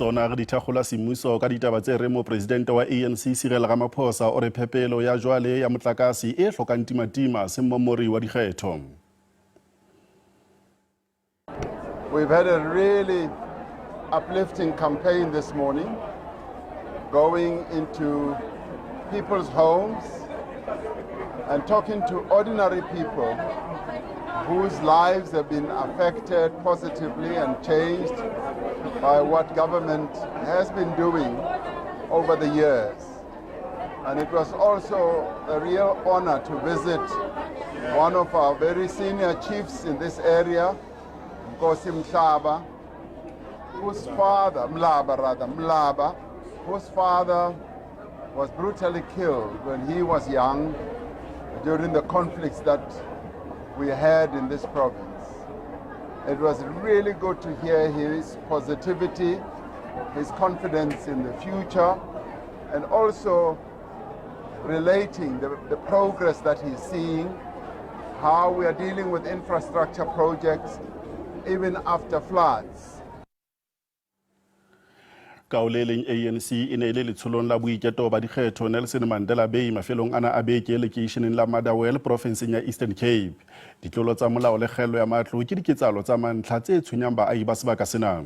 Tsona re di thakgola semmuso ka ditaba tse reng mopresidente wa ANC Cyril Ramaphosa o re phepelo ya jwale ya motlakase e hlokang timatima se mmommori wa dikgetho. We've had a really uplifting campaign this morning, going into people's homes and talking to ordinary people whose lives have been affected positively and changed by what government has been doing over the years. And it was also a real honor to visit one of our very senior chiefs in this area, Nkosi Mhlaba, whose father, Mlaba rather, Mlaba, whose father was brutally killed when he was young during the conflicts that we had in this province. It was really good to hear his positivity, his confidence in the future, and also relating the progress that he's seeing, how we are dealing with infrastructure projects even after floods. Ka o le leng, ANC e ne e le letsholong la boiketo ba dikgetho Nelson Mandela Bay mafelong ana a beke lekeisheneng la Motherwell, porofenseng ya Eastern Cape. Ditlolo tsa molao le kgello ya matlo ke diketsahalo tsa mantlha tse tshwenyang baahi ba sebaka sena.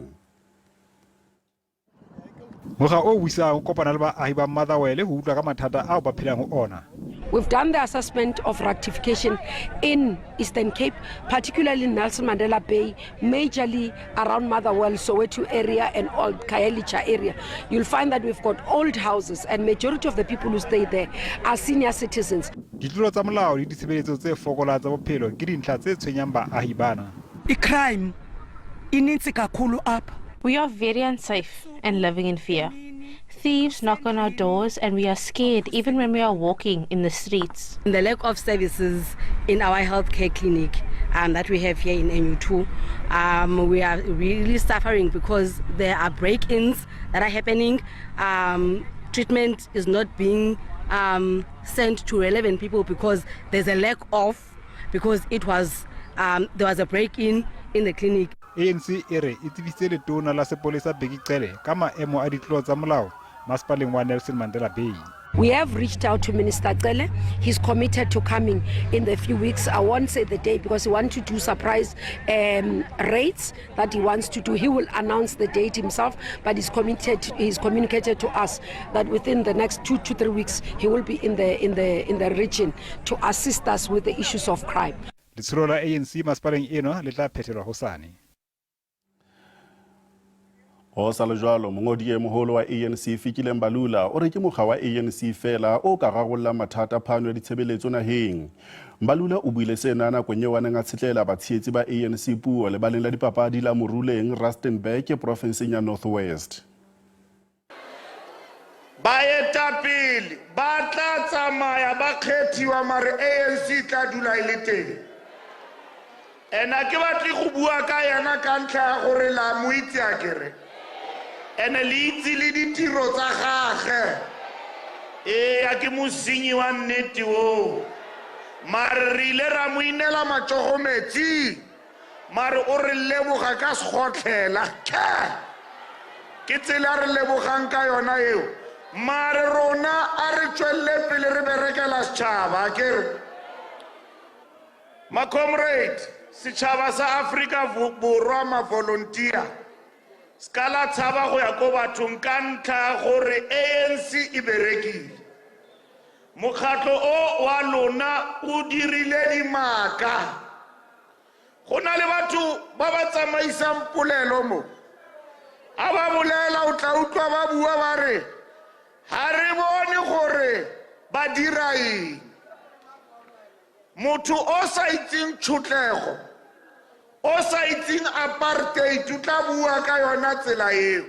Mokga o busang o kopana le baahi ba Motherwell ho utlwa ka mathata ao ba phelang ho ona. We've done the assessment of rectification in Eastern Cape, particularly in Nelson Mandela Bay, majorly around Motherwell, Soweto area and old Khayelitsha area. You'll find that we've got old houses and majority of the people who stay there are senior citizens. Ditlolo tsa molao le ditshebeletso tse fokolang tsa bophelo ke dintlha tse tshwenyang baahi bana. I-crime inintsi kakhulu apha. We are very unsafe and living in fear. Thieves knock on our doors and we are scared even when we are walking in the streets. The lack of services in our healthcare clinic that we have here in NU2, we are really suffering because there are break-ins that are happening. Treatment is not being sent to relevant people because there's a lack of, because it was there was a break-in in the clinic. ANC e re e tsebisitse letona la sepolesa Bheki Cele ka maemo a ditlolo tsa molao masepaleng wa Nelson Mandela Bay. We have reached out to Minister Cele. He's committed to coming in the few weeks. I won't say the date because he wants to do surprise raids that he wants to do. He will announce the date himself, but he's committed. He's communicated to us that within the next 2 to 3 weeks he will be in the region to assist us with the issues of crime. Letsholo la ANC masepaleng eno le tla phethelwa hosane. Ho sa le jwalo, mongodi e moholo wa ANC Fikile Mbalula o re ke mokga wa ANC feela o ka rarollang mathata phano ya ditshebeletso naheng. Mbalula o buile sena nakong eo a neng a tshetlela batshehetsi ba ANC puo lebaleng la dipapadi la Moruleng, Rustenburg, porofenseng ya North West. Baetapele ba tla tsamaya, ba kgethiwa, mare ANC e tla dula e le teng. And-e ke batle go bua ka yena ka ntlha ya gore la mo itse a kere, and-e le itse le ditiro tsa gage. Ee, ke mosenyi wa nnete oo, mare re ile ra mo inela matsogo metsi, mare o re leboga ka segotlhela ke ke tsela re lebogang ka yona eo. Mare rona a re tswelele pele re berekela setšhaba. Ke re, ma-comrade, setšhaba sa Afrika Borwa, ma-volunteer, se ka la tshaba go ya ko bathong ka ntlha ya gore ANC e berekile. Mokgatlho o wa lona o dirile dimaka. Go na le batho ba ba tsamaisang polelo mo, a ba bolela, o tla utlwa ba bua ba re ga re bone gore ba dira eng. Motho o sa itseng tshotlego, o sa itseng apartheid, o tla bua ka yona tsela eo.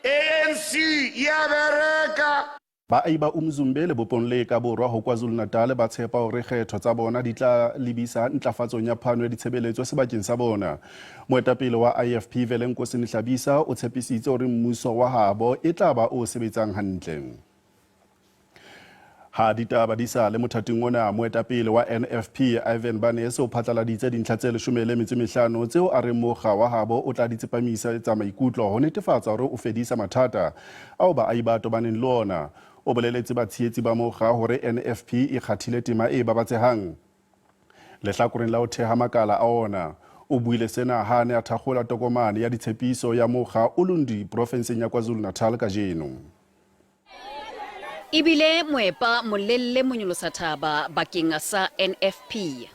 ANC ya bereka. Baahi ba Umzumbe lebopong le ka borwa ho KwaZulu-Natal ba tshepa hore kgetho tsa bona di tla lebisa ntlafatsong ya phano ya ditshebeletso sebakeng sa bona. Moetapele wa IFP Velenkosini Hlabisa o tshepisitse hore mmuso wa habo e tla ba o sebetsang hantle. Ha ditaba di sa le mothating ona, moetapele wa NFP Ivan Barnes o phatlaladitse dintlha tse 15 tseo a reng mokga wa habo o tla di tsepamisetsa maikutlo ho netefatsa hore o fedisa mathata ao baahi ba tobaneng le ona. O boleletse batshehetsi ba mokga hore NFP e kgathile tema e babatsehang lehlakoreng la ho theha makala a ona. O buile sena ha a ne a thakgola tokomane ya ditshepiso ya mokga Ulundi profenseng ya KwaZulu-Natal kajeno. E bile moepa molelle monyolosathaba bakeng sa NFP.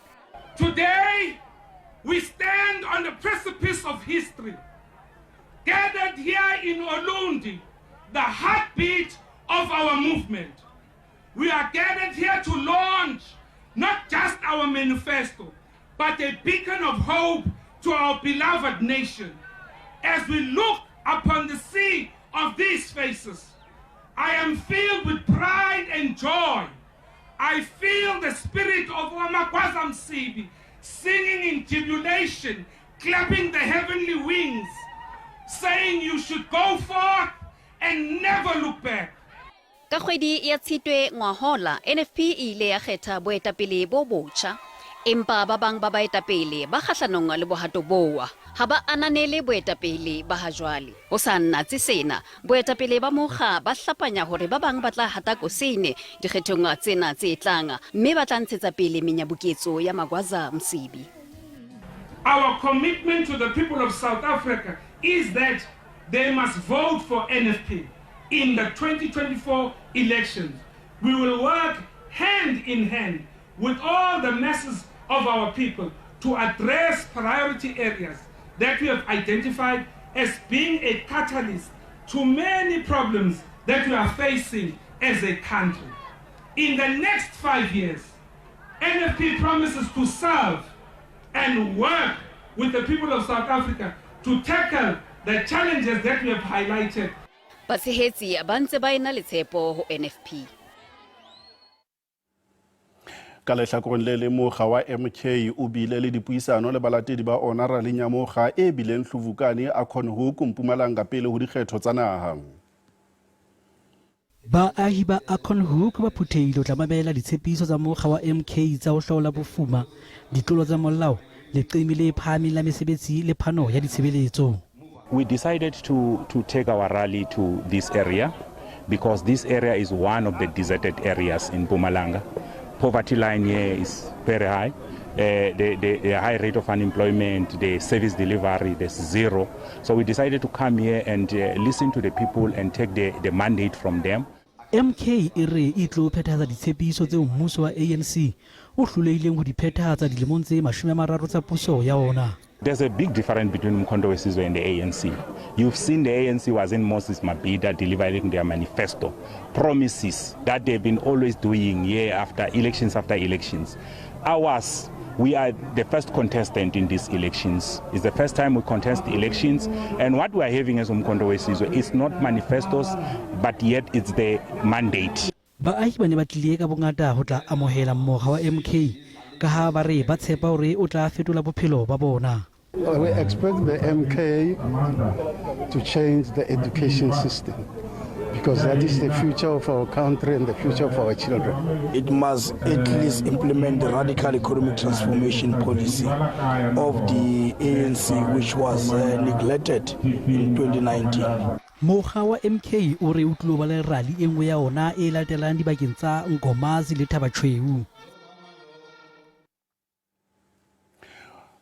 Today, we stand on the precipice of history, gathered here in Ulundi, the heartbeat of our movement. We are gathered here to launch not just our manifesto, but a beacon of hope to our beloved nation. As we look upon the sea of these faces, I am filled with pride and joy. I feel the spirit of uMagwaza Msibi singing in jubilation, clapping the heavenly wings, saying you should go forth and never look back. Ka kgwedi ya Tshitwe ngwahola, NFP e ile ya kgetha boetapele bo botjha. Empa ba bang ba baetapele ba kgahlanong le bohato boa ha ba ananele boetapele ba ha jwale. Ho sa natse sena, boetapele ba mokga ba hlapanya hore ba bang ba tla hata kosene dikgethong tsena tse tlang mme ba tla ntshetsa pele menyabuketso ya Magwaza Msibi. Our commitment to the people of South Africa is that they must vote for NFP in the 2024 elections. We will work hand in hand with all the masses of our people to address priority areas that we have identified as being a catalyst to many problems that we are facing as a country. In the next 5 years, NFP promises to serve and work with the people of South Africa to tackle the challenges that we have highlighted. Batshehetsi ba ntse ba ena le tshepo ho NFP. Ka lehlakoreng le leng, mokga wa MK o bile le dipuisano le balatedi ba ona rallyng ya mokga e bileng Hluvukani Acornhoek, Mpumalanga pele ho dikgetho tsa naha. Baahi ba Acornhoek ba phuthehile ho tla mamela ditshepiso tsa mokga wa MK tsa ho hlaola bofuma, ditlolo tsa molao, leqeme le phahameng la mesebetsi le phano ya ditshebeletso. We decided to take our rally to this area because this area is one of the deserted areas in Mpumalanga. Poverty line here is very high. The high rate of unemployment, the service delivery, there's zero. So we decided to come here and listen to the people and take the mandate from them. MK e re e tlo phethahatsa ditshepiso tseo mmuso wa ANC o hlolehileng ho di phethahatsa dilemong tse 30 tsa puso ya ona. There's a big difference between Umkhonto weSizwe and the ANC. You've seen the ANC was in Moses Mabhida delivering their manifesto, promises that they've been always doing year after elections after elections. Ours, we are the first contestant in these elections. It's the first time we contest elections, and what we are having as Umkhonto weSizwe is not manifestos, but yet it's the mandate. Baahi ba ne ba tlile ka bongata ho tla amohela mokga wa MK ka ha ba re ba tshepa hore o tla fetola bophelo ba bona. We expect the MK to change the education system because that is the future of our country and the future of our children. It must at least implement the radical economic transformation policy of the ANC, which was neglected in 2019. Mokga wa MK o re o tlilo ba le rally e nngwe ya ona e latelang dibakeng tsa Nkomazi le Thaba Chweu.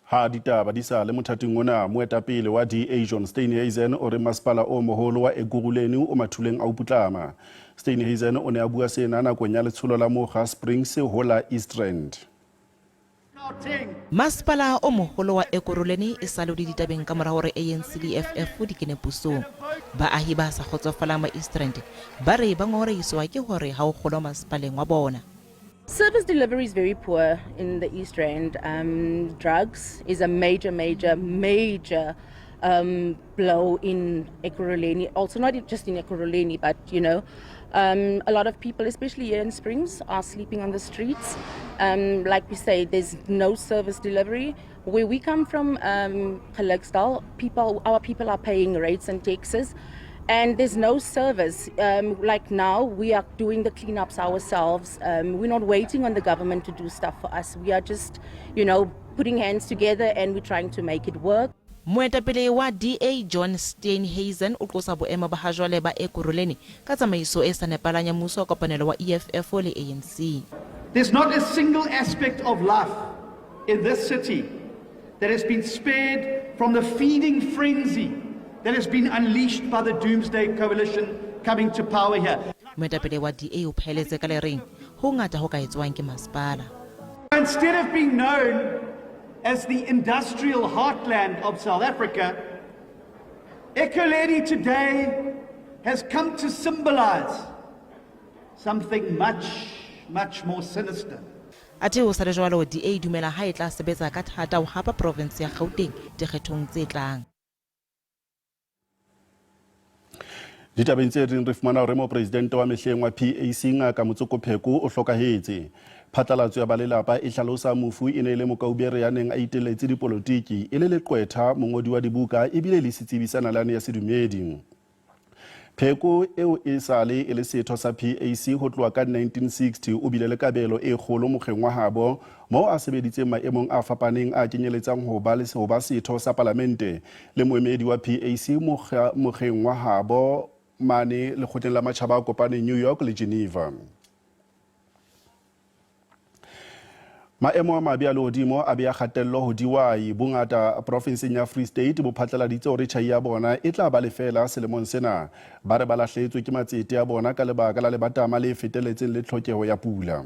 Ha ditaba di sa le mothating ona, moetapele wa DA John Steenhuisen o re masepala o moholo wa Ekurhuleni o mathuleng a ho putlama. Steenhuisen o ne a bua sena nakong ya letsholo la mokga Springs ho la East Rand. Masepala o moholo wa Ekurhuleni e sa le o le ditabeng ka mora hore ANC le EFF di kene pusong. Baahi ba sa kgotsofalang ba East Rand ba re ba ngongorehiswa ke hore ha o kgolwa masepaleng wa bona. Service delivery is very poor in the East Rand. Drugs is a major, major, major blow in Ekurhuleni. Also, not just in Ekurhuleni, but a lot of people, especially here in Springs, are sleeping on the streets. Like we say, there's no service delivery. Where we come from, Geluksdal, people, our people are paying rates and taxes. And there's no service. Like now, we are doing the cleanups ourselves. We're not waiting on the government to do stuff for us. We are just putting hands together and we're trying to make it work. Moetapele wa DA John Steenhuisen o qosa boemo ba hajwale ba Ekurhuleni ka tsamaiso e sa nepahalang ya mmuso wa kopanelo wa EFF le ANC. There's not a single aspect of life in this city that has been spared from the feeding frenzy that has been unleashed by the Doomsday Coalition coming to power here. Moetapele wa DA o phaeletse ka le reng ho ngata ho ka etswang ke masepala. Instead of being known as the industrial heartland of South Africa, Ekurhuleni today has come to symbolize something much, much more sinister. Athe ho sa le jwalo, DA e dumela ha e tla sebetsa ka thata ho hapa province ya Gauteng dikgethong tse tlang. Ditabeng tse ding re fumana hore mopresidente wa mehleng wa PAC Ngaka Motsoko Pheko o hlokahetse. Phatlalatso ya ba lelapa e hlalosa mofu e ne e le mokaubere ya neng a iteletse dipolotiki, e le leqwetha, mongodi wa dibuka ebile le setsebi sa nalane ya sedumedi. Pheko eo e sale e le setho sa PAC ho tloha ka 1960 o bile le kabelo e kgolo mokgeng wa habo moo a sebeditseng maemong a fapaneng a kenyeletsang ho ba le ho ba setho sa palamente le moemedi wa PAC mokgeng wa habo mane lekgotleng la matjhaba a kopaneng New York le Geneva. Maemo a mabe a lehodimo a beha kgatello ho dihwai. Bongata profinseng ya Free State bo phatlaladitse hore tjhai ya bona e tla ba lefela selemong sena. Ba re ba lahlehetswe ke matsete a bona ka lebaka la lebatama le feteletseng le tlhokeho ya pula.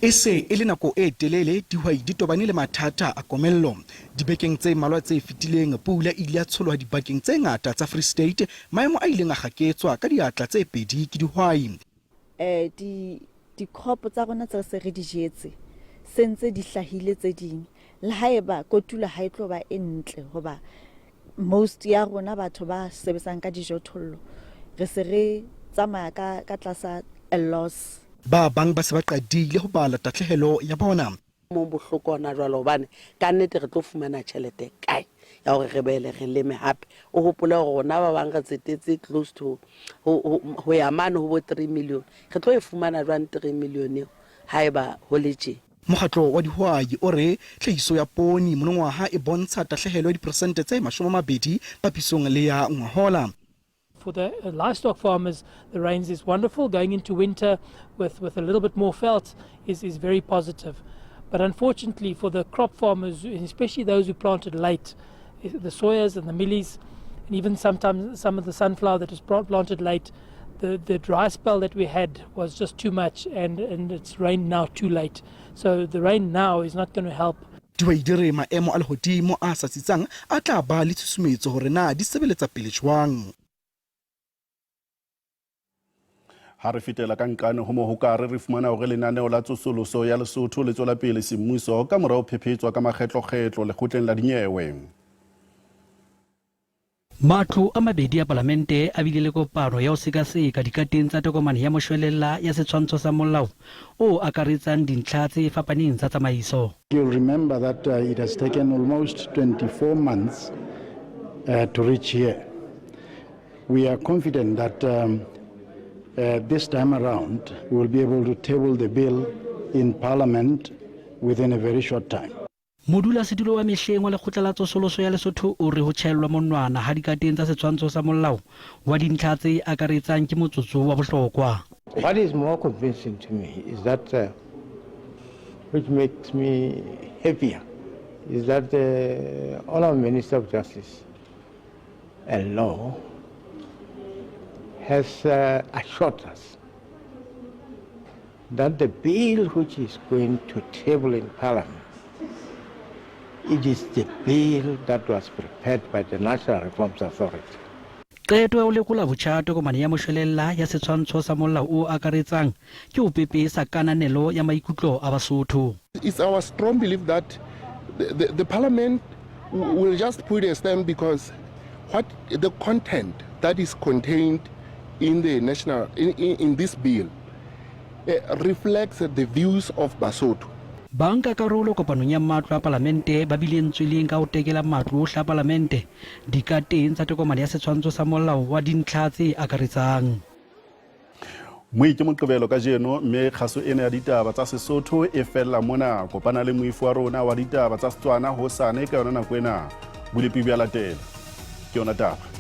E se e le nako e telele dihwai di tobane le mathata a komello. Dibekeng tse mmalwa tse fetileng, pula e ile ya tsholoha dibakeng tse ngata tsa Free State, maemo a ileng a kgaketswa ka diatla tse pedi ke dihwai. Di-crop tsa rona tse se re di jetse se ntse di hlahile tse ding, le haeba kotulo ha e tlo ba e ntle, hoba most ya rona batho ba sebetsang ka dijothollo re se re tsamaya ka tlasa a loss. Ba bang ba se ba qadile ho bala tahlehelo ya bona. Mo bohloko hona jwale hobane ka nnete re tlo fumana tjhelete kae ya hore re boele re leme hape. O hopole hore rona ba bang re tsetetse close to ho ya mane ho bo 3 million. Re tlo e fumana jwang 3 million eo haeba ho le tje? Mokgatlo wa dihwai o re tlhahiso ya poone monongwaha e bontsha tahlehelo ya diperesente tse 20 papisong le ya ngwahola. For the livestock farmers, the rains is wonderful. Going into winter with a little bit more felt is very positive. But unfortunately for the crop farmers, especially those who planted late, the soyas and the mealies, and even sometimes some of the sunflower that was planted late, the dry spell that we had was just too much, and it's rained now too late. So the rain now is not going to help. Dihwai di re maemo a lehodimo a sa tsitsang a tla ba le tshusumetso hore na di sebeletsa pele jwang. Ha re fetela ka nqane ho mohokare re fumana hore lenaneo la tsosoloso ya Lesotho le tswela pele semmuso ka mora ho phephetswa ka makgetlokgetlo lekgotleng la dinyewe. Matlo a mabedi a palamente a bile le kopano ya ho sekaseka dikateng tsa tokomane ya moshwelella ya setshwantsho sa molao o akaretsang dintlha tse fapaneng tsa tsamaiso. You'll remember that it has taken almost 24 months to reach here. We are confident that this time around we will be able to table the bill in Parliament within a very short time. Modulasetulo wa mehleng wa lekgotla la tsosoloso ya Lesotho o re ho tjhaellwa monwana ha dikateng tsa setshwantsho sa molao wa dintlha tse akaretsang ke motsotso wa bohlokwa. What is more convincing to me is that which makes me happier, is that the Honorable Minister of Justice and Law has assured us that the bill which is going to table in Parliament, it is the bill that was prepared by the National Reforms Authority. Qeto ya ho lekola botjha tokomane ya moshwelella ya setshwantsho sa molao o akaretsang ke ho pepesa kananelo ya maikutlo a Basotho. It's our strong belief that the Parliament will just put a stamp because what the content that is contained in the national in this bill reflects the views of Basotho. Bankakarolo kopanong ya matlo a palamente ba bile ntsweleng ka ho tekela matlo ohle a palamente dikateng tsa tokomane ya setshwantsho sa molao wa dintlha tse akaretsang. Moi ke Moqebelo kajeno mme kgaso ena ya ditaba tsa Sesotho e fella mona. Kopana le moifo wa rona wa ditaba tsa Setswana hosane ka yona nako ena. Bolepi bja latela. Ke yona taba.